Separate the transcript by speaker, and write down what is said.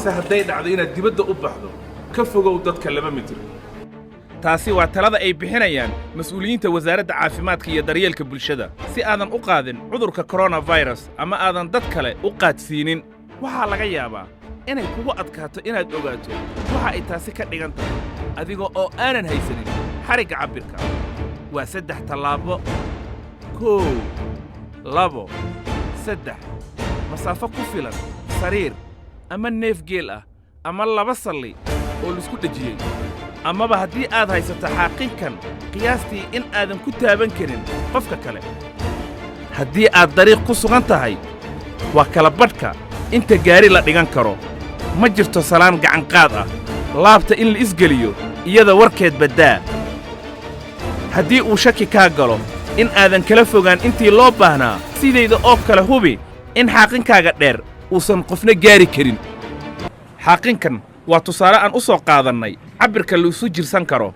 Speaker 1: Se hadday dhacdo inaad dibadda u baxdo, ka fogow dadka 2 mitir. Taasi waa talada ay bixinayaan mas'uuliyiinta Wasaaradda Caafimaadka iyo Daryeelka Bulshada, si aadan u qaadin cudurka coronavirus ama aadan dad kale u qaadsiinin. Waxaa laga yaabaa inay kugu adkaato inaad ogaato waxa ay taasi ka dhigan tahay adiga oo aanan haysanin xarigga cabbirka. Waa saddex tallaabo: 1, 2, 3. Masaafo ku filan sariir ama neef geel ah ama laba salli oo laisku dhejiyey, amaba haddii aad haysato xaaqinkan, qiyaastii in aadan ku taaban karin qofka kale. Haddii aad dariiq ku sugan tahay, waa kala badhka inta gaari la dhigan karo. Ma jirto salaan gacanqaad ah. Laabta in la isgeliyo iyada warkeed baddaa. Haddii uu shaki kaa galo in aadan kala fogaan intii loo baahnaa, sidayda oo kale hubi in xaaqinkaaga dheer uusan qofna gaari karin. Xaaqinkan waa tusaale aan u soo qaadannay cabbirka la isu jirsan karo.